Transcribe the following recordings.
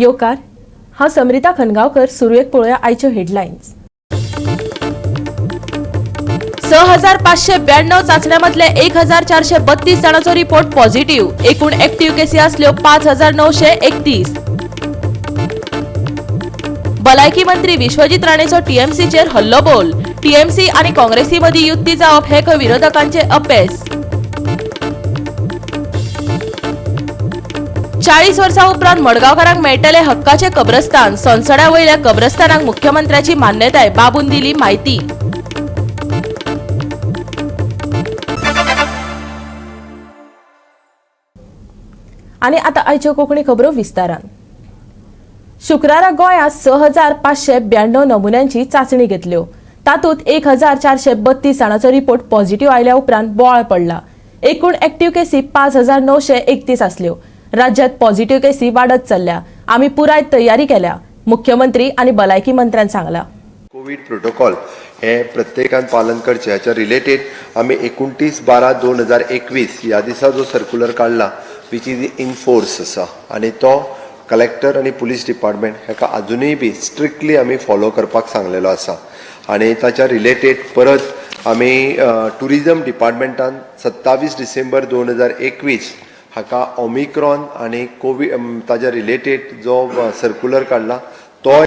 येवकार. हांव समरिता खनगांवकर. सुरवेक पळोवया आयच्यो हेडलायन्स. 6592 चाचण्या मदले 1432 जाणांचो रिपोर्ट पॉझिटिव्ह. एकूण ऍक्टिव्ह केसी असल्यो 5931. भलायकी मंत्री विश्वजीत राणेचो टीएमसीचेर हल्लोबोल. टीएमसी आनी काँग्रेसी मदीं युती जावप हे खंय विरोधकांचे अपेस. 40 वर्सां उपरांत मडगांवकारांक मेळटले हक्काचे कब्रस्तान. सोनसड्या वयल्या कब्रस्तानाक मुख्यमंत्र्याची मान्यताय, बाबून दिली माहिती. आनी आतां आयच्यो कोंकणी खबरो विस्तारान. शुक्रारा गोंयांत 6592 नमुन्यांची चाचणी घेतल्यो. तातूंत 1432 जाणांचो रिपोर्ट पॉझिटिव्ह आयल्या उपरांत बोवाळ पडला. एकूण ऍक्टिव्ह केसी 5931 आसल्यो. राज्यात पॉझिटिव्ह केसी वाडत चल्ल्या. आमी पुराय तयारी केल्या, मुख्यमंत्री आनी भलायकी मंत्र्यान सांगला. कोवीड प्रोटोकॉल हे प्रत्येकान पालन करचें हाच्या रिलेटेड आमी 29/12/2021 ह्या दिसा जो सर्क्युलर काडला, which is in force आसा आनी तो कलेक्टर आनी पुलीस डिपार्टमेंट हाका आजुनूय बी स्ट्रिक्टली आमी फॉलो करपाक सांगलेलो आसा. आनी ताच्या रिलेटेड परत आमी टुरिजम डिपार्टमेंटान 27 डिसेंबर 2021 हाका ओमिक्रॉन आनी कोवीड ताच्या रिलेटेड जो सर्क्युलर काडला, तोय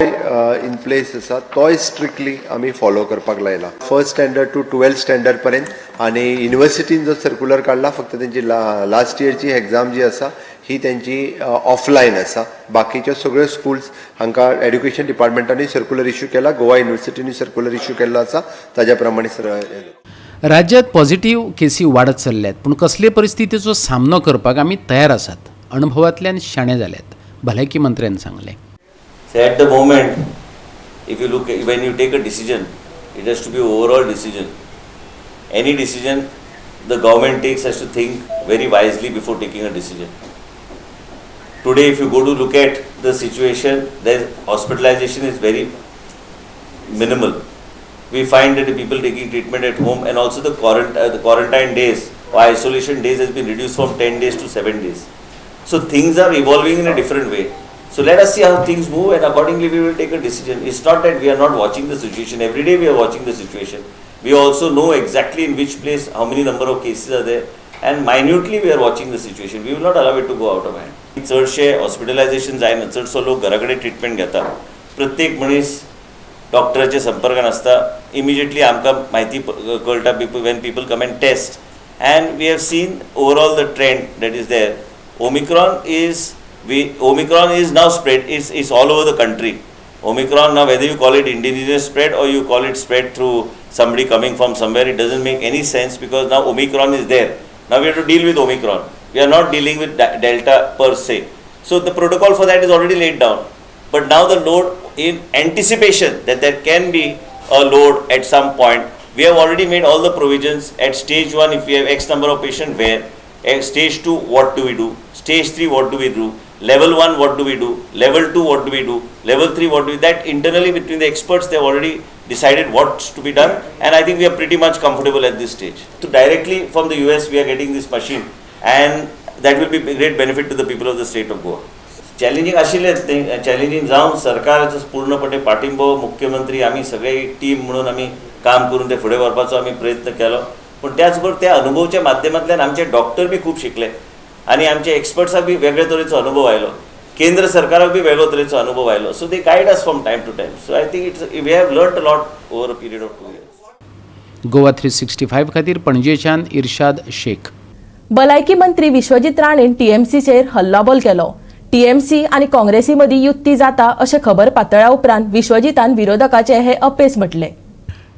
इन प्लेस आसा. तोय स्ट्रिक्टली आमी फॉलो करपाक लायला first standard to 12th standard पर्यंत. आनी युनिवर्सिटीन जो सर्क्युलर काडला, फक्त तेंची लास्ट इयरची एग्जाम जी आसा ही तेंची ऑफलायन आसा. बाकीच्यो सगळ्यो स्कुल्स हांकां एड्युकेशन डिपार्टमेंटांनी सर्क्युलर इश्यू केला, गोवा युनिवर्सिटीनी सर्क्युलर इश्यू केल्लो आसा, ताज्या प्रमाणे सर. राज्यात पॉझिटिव्ह केसी वाडत चल्ल्यात, पूण कसले परिस्थितीचो सामनो करपाक आमी तयार आसात. अणभवांतल्यान शाणे जाल्यात, भलायकी मंत्र्यान सांगलें. So at the moment, if you look, when you take a decision, it has to be overall decision. Any decision the government takes has to think very wisely before taking a decision. Today, if you go to look at the situation, there hospitalization is very minimal. We find that the people taking treatment at home and also the quarantine days or isolation days has been reduced from 10 days to 7 days. So things are evolving in a different way. So let us see how things move and accordingly we will take a decision. It's not that we are not watching the situation. Every day we are watching the situation. We also know exactly in which place how many number of cases are there and minutely we are watching the situation. We will not allow it to go out of hand. चडशे hospitalisation जायना. चडसो लोक घरा कडेन treatment घेता. प्रत्येक मनीस डॉक्टराच्या संपर्कान आसता. इमिजिएटली आमकां म्हायती कळटा people when people come and test, and we have seen overall the trend that is there. Omicron is now spread is all over the country. Omicron now, whether you call it indigenous spread or you call it spread through somebody coming from somewhere, it doesn't make any sense because now Omicron is there. Now we have to deal with Omicron. We are not dealing with Delta per se. So the protocol for that is already laid down. But now the load, in anticipation that there can be a load at some point, we have already made all the provisions. At stage 1, if we have X number of patient, where? At stage 2, what do we do? Stage 3, what do we do? Level 1, what do we do? Level 2, what do we do? Level 3, what do we? That internally between the experts, they have already decided what's to be done, and I think we are pretty much comfortable at this stage. So directly from the US, we are getting this machine, and that will be great benefit to the people of the state of Goa. Challenging आशिल्लें तें, challenging जावन सरकाराचो पूर्णपणे पाठिंबो, मुख्यमंत्री, आमी सगळे एक team म्हणून आमी काम करून ते फुडें व्हरपाचो आमी प्रयत्न केलो. पूण त्याच बरोबर त्या अनुभवाच्या माध्यमांतल्यान आमचे डॉक्टर बी खूब शिकले आनी आमचे एक्सपर्ट्साक बी वेगळे तरेचो अनुभव आयलो, केंद्र सरकाराक बी वेगळो तरेचो अनुभव आयलो. So they guide us from time to time. So I think it's we have learn a lot over a period of 2 years. Goa 365 खातीर पणजेच्यान इर्शाद शेख. भलायकी मंत्री विश्वजीत राणेन टीएमसीचेर हल्लाबोल केलो. टीएमसी आनी काँग्रेसी मदीं युती जाता अशें खबर पातळ्या उपरांत विश्वजीतान विरोधकाचे हे अपेस म्हटले.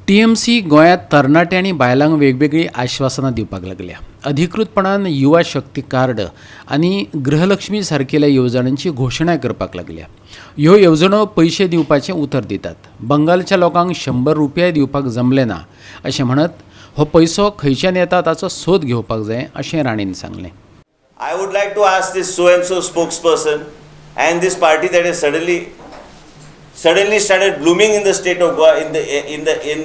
टीएमसी गोंयांत तरणाटे आनी बायलांक वेगवेगळीं आश्वासनां दिवपाक लागल्या. अधिकृतपणान युवा शक्ती कार्ड आनी गृहलक्ष्मी सारकेल्या येवजण्यांची घोशणा करपाक लागल्या. ह्यो येवजण्यो पयशे दिवपाचें उतर दितात. बंगालच्या लोकांक 100 रुपया दिवपाक जमलें ना अशें म्हणत हो पयसो खंयच्यान येता ताचो सोद घेवपाक जाय अशें राणेन सांगलें. I would like to ask this so and so spokesperson and this party that has suddenly started blooming in the state of Goa in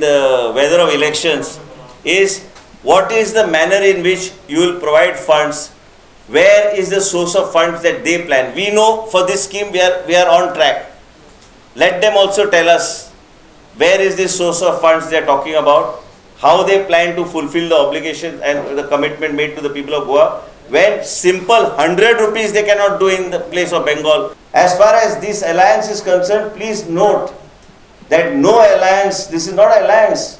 the weather of elections is, what is the manner in which you will provide funds Where is the source of funds that they plan? We know for this scheme we are on track. Let them also tell us where is this source of funds they are talking about, how they plan to fulfill the obligation and the commitment made to the people of Goa, when simple 100 rupees they cannot do in the place of Bengal. As far as this alliance is concerned, please note that no alliance, this is not alliance.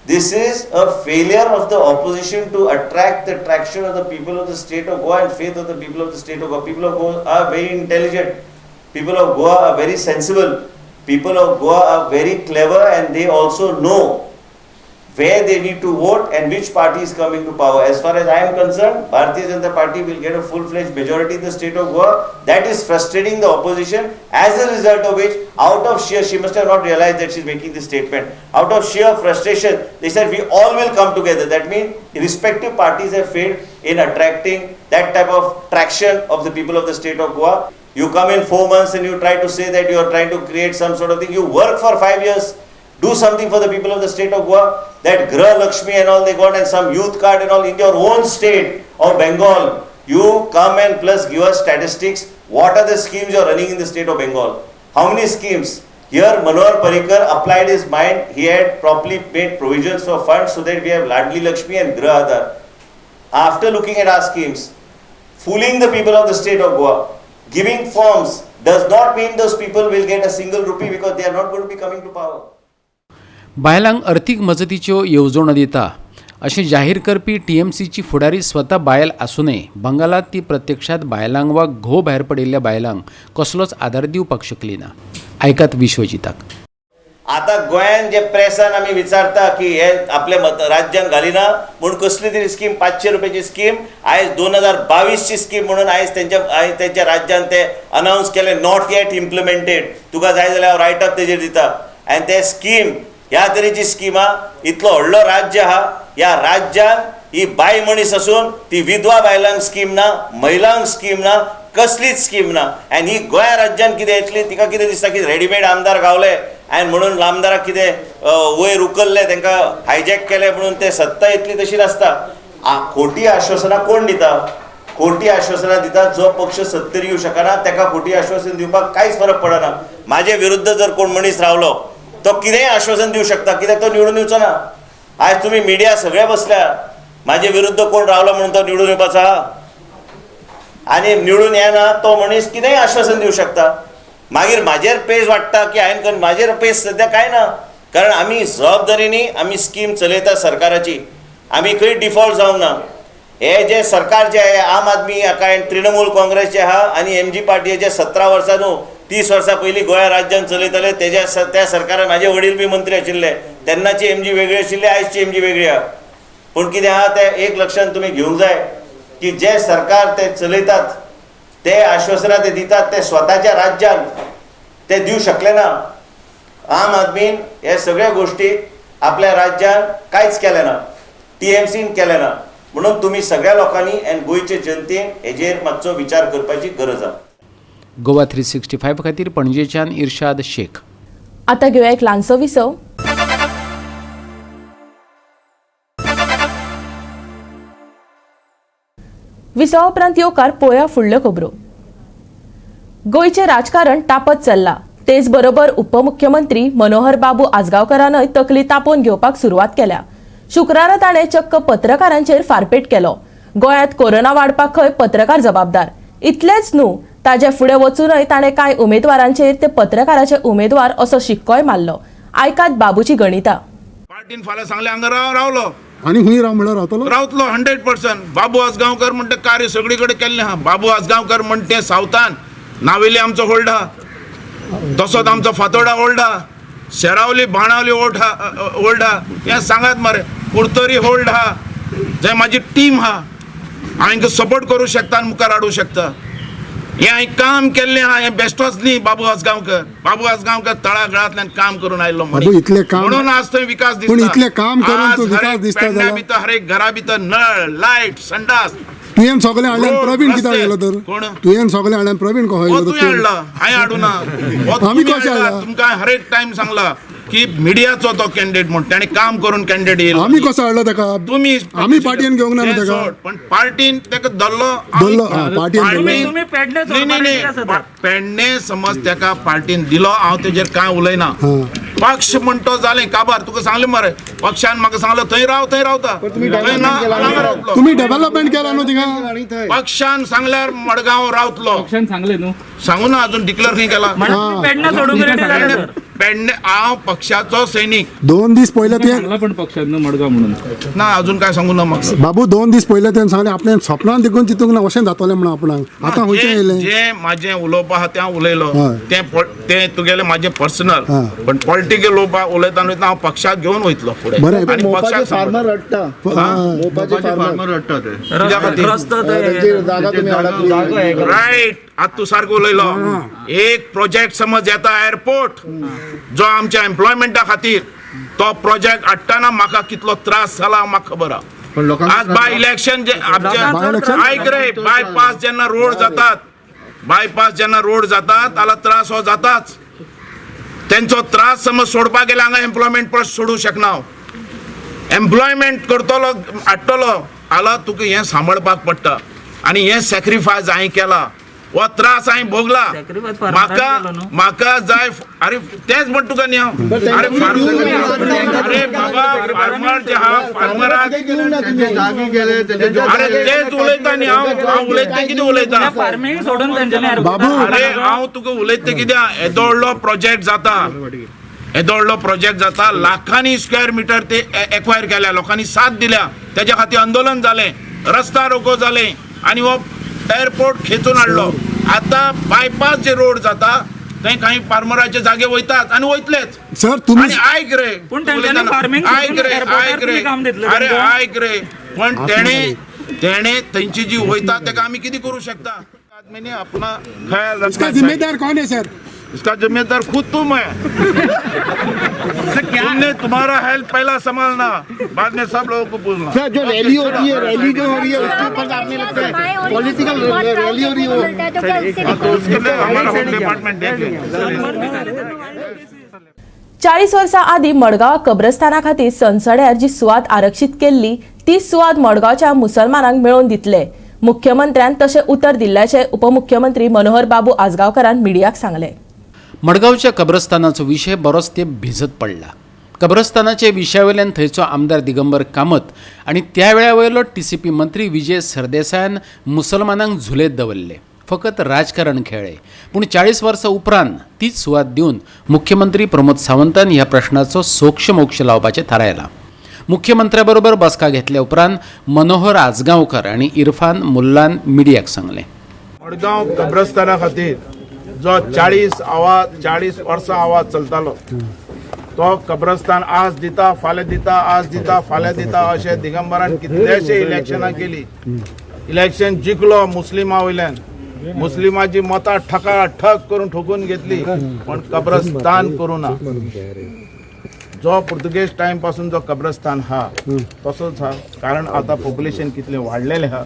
This is a failure of the opposition to attract the traction of the people of the state of Goa and faith of the people of the state of Goa. People of Goa are very intelligent. People of Goa are very sensible. People of Goa are very clever, and they also know where they need to vote and which party is coming to power. As far as I am concerned, Bharatiya Janata Party will get a full-fledged majority in the state of Goa. That is frustrating the opposition, as a result of which, out of sheer, she must have not realized that she is making this statement, out of sheer frustration, they said we all will come together. That means respective parties have failed in attracting that type of traction of the people of the state of Goa. You come in 4 months and you try to say that you are trying to create some sort of thing. You work for 5 years. Do something for the people of the state of Goa. That Grah Lakshmi and all they got and some youth card and all in your own state of Bengal. You come and plus give us statistics. What are the schemes you are running in the state of Bengal? How many schemes? Here Manohar Parrikar applied his mind. He had properly made provisions for funds so that we have Ladli Lakshmi and Grah Aadhar. After looking at our schemes, fooling the people of the state of Goa, giving forms does not mean those people will get a single rupee because they are not going to be coming to power. बायलांक अर्थीक मजतीच्यो येवजण्यो दिता अशें जाहीर करपी टीएमसीची फुडारी स्वता बायल आसूनय बंगालांत ती प्रत्यक्षांत बायलांक वा घोव भायर पडिल्ल्या बायलांक कसलोच आदार दिवपाक शकली ना. आयकात विश्वजिताक. आतां गोंयान जे प्रेसान आमी विचारता की हे आपल्या मत राज्यान घालिना म्हूण कसली तरी स्कीम 500 रुपयाची स्कीम आयज 2022ची स्कीम म्हणून आयज तेंच्या राज्यान ते अनावन्स केले, not yet implemented. तुका जाय जाल्यार हांव रायटअप तेजेर दिता. आनी ते स्कीम ह्या तरेची स्कीम आहा. इतलो व्हडलो राज्य आहा, ह्या राज्यान ही बाय मनीस आसून ती विधवा बायलांक स्कीम ना, महिलांक स्कीम ना, कसलीच स्कीम ना. आनी ही गोंया राज्यान कितें येतली, तिका कितें दिसता की रेडीमेड आमदार गावले आनी म्हणून आमदाराक कितें वयर उखल्ले, तांकां हायजॅक केले म्हणून ते सत्ता येतली, तशी नासता. खोटी आश्वासनां कोण दिता? खोटी आश्वासनां दिता जो पक्ष सत्तेर येवंक शकना ताका खोटी आश्वासन दिवपाक कांयच फरक पडना. म्हाजे विरुद्ध जर कोण मनीस रावलो तो कितेंय आश्वासन दिवं शकता, कित्याक तो निवडून येवचो ना. आयज तुमी मिडिया सगळे बसल्या, म्हाजे विरुद्ध कोण रावलो म्हणून तो निवडून येवपाचो आहा? आनी निवडून येना तो मनीस कितेंय आश्वासन दिवं शकता. मागीर म्हाजेर पेज वाडटा की हांवें म्हाजेर पेज सद्या कांय ना, कारण आमी जबाबदारीनी आमी स्कीम चलयता सरकाराची, आमी खंय डिफॉल्ट जावंक ना. हे जे सरकार जे आहे आम आदमी हाका आनी तृणमूल काँग्रेस जे आहा आनी एम जी पार्टी जे 17 वर्सां न्हू 30 वर्सां पयलीं गोंया राज्यान चलयताले, तेज्या त्या सरकारान म्हाजे वडील बी मंत्री आशिल्ले, तेन्नाची एम जी वेगळी आशिल्ली, आयजची एम जी वेगळी आहा. पूण कितें आहा तें एक लक्षांत तुमी घेवंक जाय की जे सरकार ते चलयतात ते आश्वासनां ते दितात ते स्वताच्या राज्यान ते दिवं शकले ना. आम आदमीन हे सगळ्या गोश्टी आपल्या राज्यान कांयच केलें ना, टी एम सीन केलें ना. म्हणून तुमी सगळ्या लोकांनी आनी गोंयचे जनतेन हेजेर मातसो विचार करपाची गरज आहा. गोवा 365 खातीर पणजेच्यान इर्शाद शेख. आतां घेवया एक ल्हानसो विसव. विसवा उपरांत येवकार पळोवया फुडल्यो खबरो. गोंयचें राजकारण तापत चल्लां, तेच बरोबर उपमुख्यमंत्री मनोहर बाबू आजगांवकारानय तकली तापोवन घेवपाक सुरवात केल्या. शुक्रारा ताणें चक्क पत्रकारांचेर फारपेट केलो. गोंयांत कोरोना वाडपाक खंय पत्रकार जबाबदार, इतलेंच न्हू ताजे फुडें वचूनय ताणें कांय उमेदवारांचेर ते पत्रकाराचे उमेदवार असो शिक्कोय मारलो. आयकात बाबूची गणितां. पार्टीन फाल्यां सांगलें हांगा रावलो आनी खंय राव म्हणल्यार रावतलो, रावतलो 100%. बाबू आजगांवकर म्हणटा कार्य सगळी कडेन केल्लें आहा. बाबू आजगांवकर म्हणटे सावथान नावेली आमचो होल्ड आहा, तसोच आमचो फातोडा होल्ड आहा, शेरावली बाणावली होल्ड आहा, हें सांगात मरे, कुडतरी होल्ड आहा. जंय म्हाजी टीम आहा, हांवें सपोर्ट करूं शकता आनी मुखार हाडूं शकता. हें हांवें काम केल्लें आहा, हें बेश्टोच न्ही. बाबू आजगांवकर, बाबू आजगांवकर तळागाळांतल्यान काम करून आयिल्लो म्हणून आज थंय विकास दिसता. पूण इतलें काम करून तूं विकास दिसता जाल्यार भितर हर एक घरा भितर नळ, लायट, संडास. तुवें सगळें हाडलें, प्रवीण कित्याक गेलो तर? कोण? तुवें सगळें हाडलें, प्रवीण कसो गेलो? तुवें हाडला, हांवें हाडूना. आमी कशें हाडला? तुमकां हर एक टायम सांगला की मिडियाचो तो कॅन्डिडेट म्हूण ताणें काम करून कॅन्डिडेट येयलो. आमी कसो हाडलो ताका? तुमी आमी पार्टीन घेवंक ना न्हू तें ताका. सोड, पण पार्टीन ताका धरलो. धरलो, हा, पार्टीन धरलो. तुमी पेडणे नाही नाही नाही, पेडणे समज ताका पार्टीन दिलो, हांव तेजेर कांय उलयना. पक्ष म्हणतो जालें काबार. तुका सांगलें मरे, पक्षान म्हाका सांगलो थंय राव, थंय रावता, थंय ना हांगा रावतलो. तुम्ही डेव्हलपमेंट केला न्हू थिंगा? पक्षान सांगल्यार मडगांव रावतलो. पक्षान सांगले न्हू? सांगू ना, अजून डिक्लेअर खंय केला. पेडणा सोडूंक रेडी जाले सर. पेडणे हांव पक्षाचो सैनीक. 2 दीस पयले ते सांगला पण पक्षान न्हू मडगांव म्हणून. ना, अजून काय सांगू ना म्हाका. बाबू 2 दीस पयले तेणें सांगलें आपल्या सपनान देखून चितूंक ना अशें जातलें म्हणून आपणाक. आतां खंयचें येयलें? जे माझें उलोवप आहा तें हांव उलयलो, हय. तें तें तुगेलें म्हाजें पर्सनल, हय. पण पॉलिटिकल उलोवपा उलयतना वयतना हांव पक्षाक घेवन वयतलो फुडें. बरें. आनी पक्षाक फार्मर रडटा, मोपाचे फार्मर कित्या खातीर? रस्तो त्यांची जागा तुम्ही अडकली. रायट, आतां तूं सारको उलयलो. एक प्रोजेक्ट समज येता एअरपोर्ट जो आमच्या एम्प्लॉयमेंटा खातीर, तो प्रोजेक्ट हाडटना म्हाका कितलो त्रास जाला म्हाका खबर आहा. आज बाय इलेक्शन जे आमच्या बाय इलेक्शन? आयक रे, बायपास जेन्ना रोड जातात, बायपास जेन्ना रोड जातात जाल्यार त्रास हो जाताच. तेंचो त्रास समज सोडपाक गेल्यार हांगा एम्प्लॉयमेंट परत सोडूंक शकना हांव. एम्प्लॉयमेंट करतलो हाडटलो जाल्यार तुका हें सांबाळपाक पडटा आनी हें सॅक्रिफायस हांवें केला, हो त्रास हांवें भोगला. Sacrifice farmer म्हाका केलो न्हू. म्हाका जाय. अरे तेंच म्हण तुका न्ही हांव. अरे फार्मर, अरे बाबा फार्मर जे आहा फार्मराक, अरे तेच उलयता न्ही हांव. हांव उलयता कितें उलयता? फार्मींग सोडून तेंच्यांनी बाबू. अरे हांव तुका उलयता कित्याक, येदो व्हडलो प्रोजेक्ट जाता, येदो व्हडलो प्रोजेक्ट जाता, लाखांनी स्क्वेअर मिटर ते एक्वायर केल्या, लोकांनी साथ दिल्या, तेज्या खातीर आंदोलन जालें, रस्ता रोको जालें आनी हो एअरपोर्ट खेचून हाडलो. आतां बायपास जे रोड जाता थंय कांय फार्मराचे जागे वयतात आनी वयतलेच. सर तुम्ही आनी आयक रे, पूण तेंच्यांनी फार्मींग आयक रे, एअरपोर्टार आयक रे, तुमी काम दितले अरे तेंकां? आयक रे, पण तेणे तेणे थंयची जी वयता तेका आमी कितें करूं शकता? आदमी अपना ख्याल रखना इसका चाहिए. जिम्मेदार कौन है सर? इसका जिम्मेदार खुद तुम है. तुमने तुम्हारा हेल्थ पहला संभालना, बाद में सब लोगों को पूछना. सर जो रैली हो रही है, रैली जो हो रही है उसके ऊपर आपने लगता है पॉलिटिकल रैली हो रही है. हाँ, तो उसके लिए हमारा होम डिपार्टमेंट देख ले. 40 वर्सां आदीं मडगांव कब्रस्ताना खातीर सनसड्यार जी सुवात आरक्षीत केल्ली ती सुवात मडगांवच्या मुसलमानांक मेळोवन दितले. मुख्यमंत्र्यान तशें उतर दिल्ल्याचें उपमुख्यमंत्री मनोहर बाबू आजगांवकारान मिडियाक सांगलें. मडगांवच्या कब्रस्तानाचो विशय बरोच तेंप भिजत पडला. कब्रस्तानाच्या विशया वयल्यान थंयचो आमदार दिगंबर कामत आनी त्या वेळा वयलो टीसीपी मंत्री विजय सरदेसायान मुसलमानांक झुलेत दवरले, फकत राजकारण खेळ्ळे. पूण 40 वर्सां उपरांत तीच सुवात दिवन मुख्यमंत्री प्रमोद सावंतान ह्या प्रश्नाचो सोक्षमोक्ष लावपाचें थारायलां. मुख्यमंत्र्या बरोबर बसका घेतल्या उपरांत मनोहर आजगांवकर आनी इरफान मुल्लान मिडियाक सांगलें. मडगांव कब्रस्ताना खातीर जो 40 वर्सां आवाज चलतालो तो कब्रस्तान आज दिता फाल्यां दिता, आज दिता फाल्यां दिता अशें दिगंबरान कितलेशे इलेक्शनां केली. इलेक्शन जिखलो मुस्लिमा वयल्यान, मुस्लिमाची मतां ठकाठक करून ठोकून घेतली, पण कब्रस्तान करूं ना. जो पुर्तुगेज टायम पासून जो कब्रस्तान हा तसोच हा, कारण आतां पॉप्युलेशन कितलें वाडलेलें हा,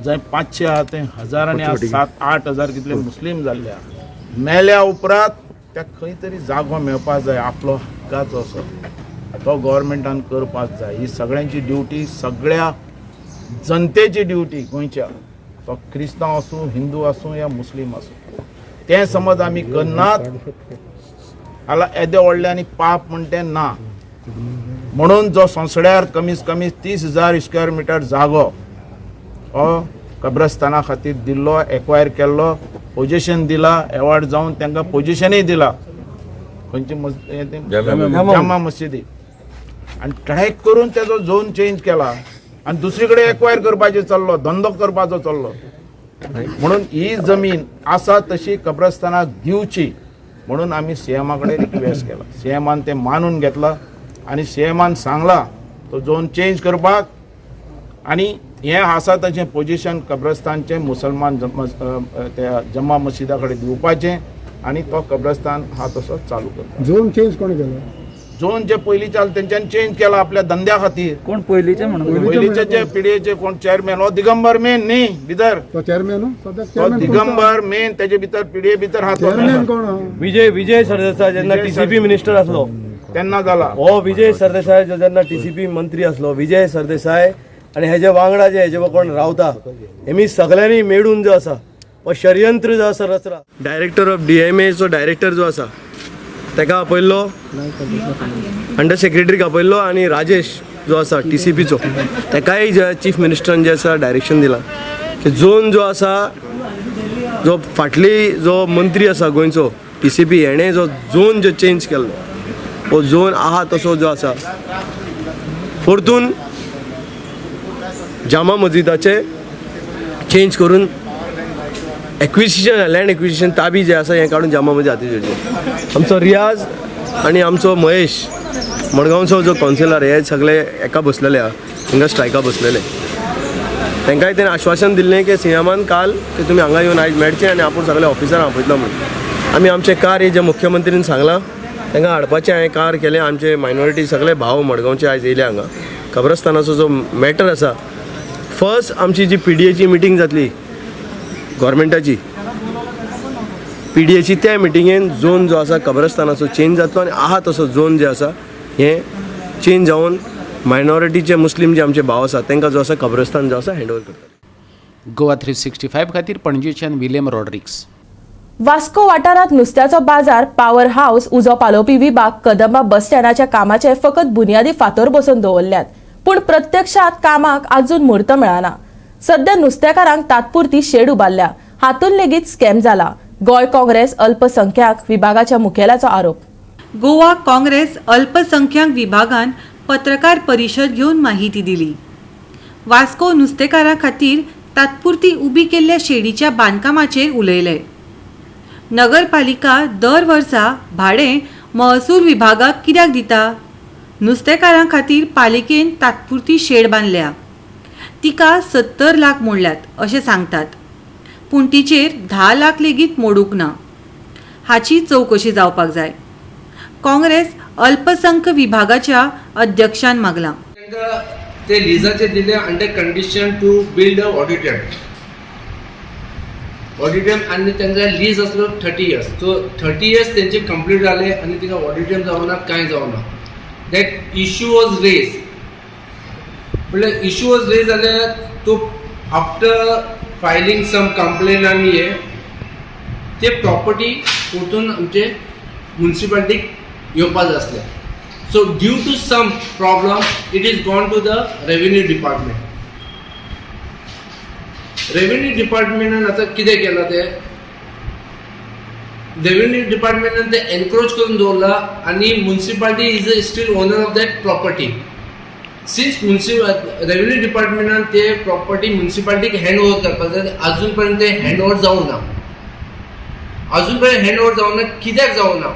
जंय 500 आहा थंय हजारांनी आज 7-8 हजार कितले मुस्लीम जाल्ले आहा. मेल्या उपरांत त्या खंय तरी जागो मेळपाक जाय, आपलो हक्काचो असो तो गव्हर्मेंटान करपाक जाय. ही सगळ्यांची ड्युटी, सगळ्या जनतेची ड्युटी गोंयच्या, तो क्रिस्तांव आसूं, हिंदू आसूं या मुस्लीम आसूं. तें समज आमी करनात जाल्यार येदें व्हडलें आनी पाप म्हण तें ना. म्हणून जो संसड्यार कमीत कमी 30,000 स्क्वेअर मिटर जागो हो कब्रस्ताना खातीर दिल्लो, एक्वायर केल्लो, पोजिशन दिला, एवॉर्ड जावन तांकां पोजिशनूय दिला खंयची जामा मस्जिदी, आनी ट्रॅक करून तेजो झोन चेंज केला आनी दुसरी कडेन एक्वायर करपाचें चल्लो, धंदो करपाचो चल्लो. म्हणून ही जमीन आसा तशी कब्रस्तानाक दिवची म्हणून आमी सीएमा कडेन रिक्वेस्ट केला. सीएमान तें मानून घेतलां आनी सीएमान सांगला तो झोन चेंज करपाक आनी हें आसा ताचें पोजिशन कब्रस्तानचें मुसलमान त्या जम्मा मस्जिदा कडेन दिवपाचें आनी तो कब्रस्तान हा तसो चालू करता. झोन चेंज कोण केलो? झोन जे पयलींचे आसले तेंच्यांनी चेंज केला आपल्या धंद्या खातीर. कोण पयलींचे म्हणून? पयलींचे जे पिढयेचे कोण चेअरमॅन हो दिगंबर मेन न्ही भितर, तो चेअरमॅन सद्याक? तो दिगंबर मेन तेजे भितर पिढये भितर हा तो चेअरमॅन कोण आहा? विजय विजय सरदेसाय जेन्ना विजय टीसीपी मिनिस्टर आसलो तेन्ना जाला. हो विजय सरदेसाय जो जेन्ना टीसीपी मंत्री आसलो, विजय सरदेसाय आनी हेजे वांगडा जे हेजे कोण रावता, हेमी सगळ्यांनी मेळून जो आसा हो षडयंत्र जो आसा रचला. डायरेक्टर ऑफ डीएमएचो डायरेक्टर जो आसा तेका आपयल्लो, अंडर सेक्रेटरीक आपयल्लो आनी राजेश जो आसा टीसीपीचो तेकाय जे चीफ मिनिस्टरान जे आसा डायरेक्शन दिलां की झोन जो आसा, जो फाटली जो मंत्री आसा गोंयचो टीसीपी, हेणें जो झोन जो चेंज केल्लो हो झोन आहा तसो जो आसा परतून जामा मस्जिदाचे चेंज करून एक्विजिशन, लँड एक्विजिशन ताबी जे आसा हें काडून जामा मस्जिद हाती दिवचें. आमचो रियाज आनी आमचो महेश मडगांवचो जो कावन्सिलर, हे सगळे एका बसलेले आहा, हिंगा स्ट्रायका बसलेले. तांकांय तेणें आश्वासन दिल्लें की सीएमान काल की तुमी हांगा येवन आयज मेळचें आनी आपूण सगळे ऑफिसरां आपयतलो म्हणून. आमी आमचें कार्य जें मुख्यमंत्रीन सांगलां तांकां हाडपाचें हांवें कार्य केलें. आमचे मायनॉरिटी सगळे भाव मडगांवचे आयज येयले हांगा. कब्रस्तानाचो जो मॅटर आसा, फर्स्ट आमची जी पीडीएची मिटींग जातली, गव्हर्मेंटाची पीडीएची, त्या मिटिंगेन झोन जो आसा कब्रस्तानाचो चेंज जातलो आनी आहा तसो झोन जे आसा हें चेंज जावन मायनॉरिटीचे मुस्लीम जे आमचे भाव आसा तांकां जो आसा कब्रस्तान जो आसा हँड ओवर करतले. गोवा 365 खातीर पणजेच्यान विलियम रॉड्रिक्स. वास्को वाठारांत नुस्त्याचो बाजार, पावर हाऊस, उजो पालोवपी विभाग, कदंबा बस स्टँडाच्या कामाचे फकत बुन्यादी फातोर बसोवन दवरल्यात, पूण प्रत्यक्षात कामाक अजून म्हूर्त मेळना. सध्या नुस्तेकारांक तात्पुरती शेड उबारल्या, हातून लेगीत स्कॅम जाला. गोंय काँग्रेस अल्पसंख्याक विभागाच्या मुखेल्याचो आरोप. गोवा काँग्रेस अल्पसंख्याक विभागान पत्रकार परिशद घेवन माहिती दिली. वास्को नुस्तेकारां खातीर तात्पुरती उबी केल्ल्या शेडीच्या बांदकामाचेर उलयले. नगरपालिका दर वर्सा भाडें महसूल विभागाक कित्याक दिता? नुस्तेकारां खातीर पालिकेन तात्पुरती शेड बांदल्या, तिका 70 लाख मोडल्यात अशें सांगतात, पूण तिचेर 10 लाख लेगीत मोडूंक ना. हाची चवकशी जावपाक जाय, काँग्रेस अल्पसंख्य विभागाच्या अध्यक्षान मागलां. तांकां ते लिजाचे दिले under condition to build a auditorium. Auditorium आनी तांकां लीज आसलो 30 years. सो 30 इयर्स तेंचे कंप्लीट जाले आनी थिंगा ऑडिटोरियम जावना, कांय जावना. That issue was raise, म्हणल्यार इशू वॉज रेज जाल्यार तो आफ्टर फायलिंग सम कंप्लेन आनी हे ते प्रॉपर्टी परतून आमचे मुन्सिपालिटीक येवपा जाय आसले. So due to some problem, it is gone to the revenue department. Revenue डिपार्टमेंटान आतां कितें केलां तें, रेव्हेन्यू डिपार्टमेंटान तें एनक्रोच करून दवरलां आनी municipality is a still owner of that property. Since revenue डिपार्टमेंटान ते प्रॉपर्टी मुन्सिपालिटीक हँड ओवर करपाक जाय, अजून पर्यंत ते हँड ओवर जावंक ना. अजून पर्यंत हँड ओवर जावंक ना. कित्याक जावंक ना?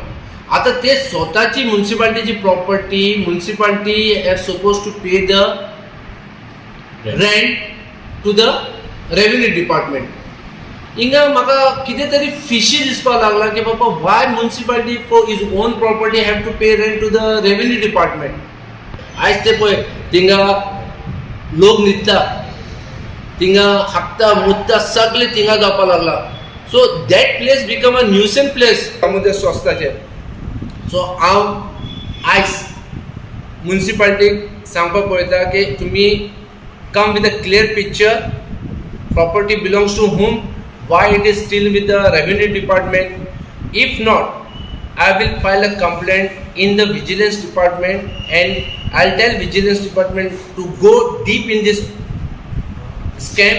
आतां ते स्वताची मुन्सिपालिटीची property, municipality have suppose to pay the rent to the revenue department. हिंगा म्हाका कितें तरी फिशी दिसपाक लागला की बाबा, why municipality for its own property have to pay rent to the revenue department? आयज ते पळय, थिंगा लोक न्हिदता, थिंगा हागता मुत्ता, सगळे थिंगा जावपाक लागला. So that place become a nuisance place Damodar संस्थाचेर. सो हांव आयज मुन्सिपालिटीक सांगपाक पळयता की तुमी come with a clear picture, property belongs to whom, why it is still with the revenue department. If not, I will file a complaint in the vigilance department and I'll tell vigilance department to go deep in this scam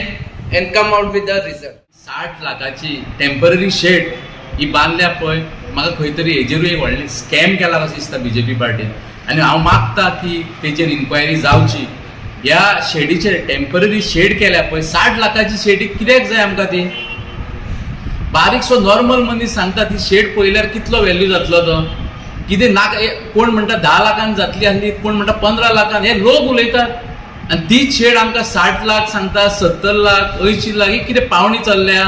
and come out with the result. 60 लाखाची temporary shade ही बांदल्या पळय, म्हाका खंय तरी हेजेरूय एक व्हडलें scam केला कशें दिसता बीजेपी पार्टीन आनी हांव मागता की तेचेर इन्क्वायरी जावची. ह्या शेडीचेर टेम्पररी शेड केल्या पळय, 60 लाखाची शेडी कित्याक जाय आमकां ती? बारीकसो नॉर्मल मनीस सांगता, ती शेड पळयल्यार कितलो व्हॅल्यू जातलो तो? कितें नाका कोण म्हणटा 10 लाखान जातली आसली, कोण म्हणटा 15 लाखान, हे लोक उलयतात. आनी तीच शेड आमकां 60 लाख सांगता, 70 लाख, 80 लाख. ही कितें पावणी चल्ल्या?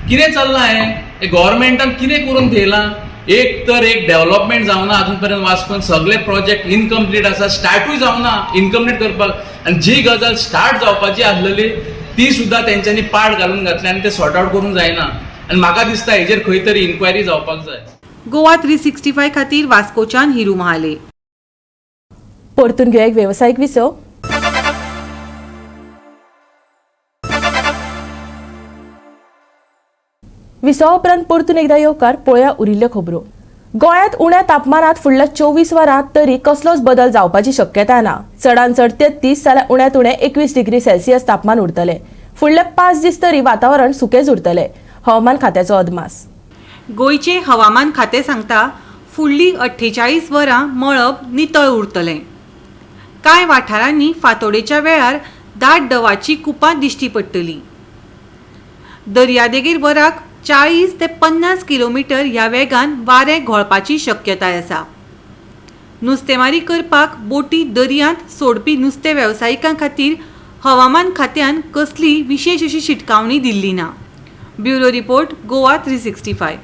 कितें चल्लां हें? हे गव्हर्मेंटान कितें करून थेयलां? एक तर एक डेव्हलपमेंट जावना अजून पर्यंत वास्कोन. सगळे प्रोजेक्ट इनकम्प्लीट आसा, स्टार्टूय जावना इनकम्प्लीट करपाक. आनी जी गजाल स्टार्ट जावपाची आसलेली ती सुद्दां तेंच्यांनी पाड घालून घातली आनी ते सॉर्ट आउट करूंक जायना. आनी म्हाका दिसता हेजेर खंय तरी इन्क्वायरी जावपाक जाय. गोवा 365 खातीर वास्कोच्यान हिरू महाले. परतून घेवया एक वेवसायीक विसव. विसवा उपरांत परतून एकदा येवकार. पळोवया उरिल्ल्यो खबरो. गोंयांत उण्या तापमानात फुडल्या 24 वरांत तरी कसलोच बदल जावपाची शक्यता ना. चडान चड 33 जाल्यार उण्यांत उणें 21 डिग्री सेल्सियस तापमान उरतलें. फुडले 5 दीस तरी वातावरण सुकेंच उरतलें, हवामान खात्याचो अदमास. गोंयचें हवामान खातें सांगता, फुडलीं 48 वरां मळब नितळ उरतलें. कांय वाठारांनी फांतोडेच्या वेळार दाट दवाची कुपां दिश्टी पडटलीं. दर्यादेगेर वराक 40 ते 50 किलोमिटर ह्या वेगान वारें घोळपाची शक्यताय आसा. नुस्तेमारी करपाक बोटी दर्यांत सोडपी नुस्तें वेवसायिकां खातीर हवामान खात्यान कसली विशेश अशी शिटकावणी दिल्ली ना. Bureau report, Goa 365.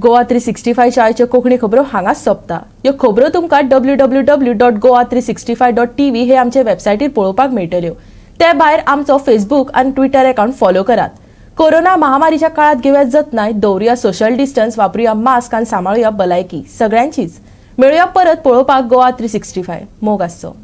Goa 365च्या आयच्यो कोंकणी खबरो हांगाच सोंपता. ह्यो खबरो तुमकां www.goa365.tv हे आमचे वेबसायटीर पळोवपाक मेळटल्यो. ते भायर आमचो फेसबूक आनी ट्विटर अकाउंट फॉलो करात. कोरोना महामारीच्या काळात घेवया जतनाय, दवरुया सोशल डिस्टन्स, वापरुया मास्क आनी सांबाळुया भलायकी सगळ्यांचीच. मेळुया परत पळोवपाक गोवा 365. मोग आसचो.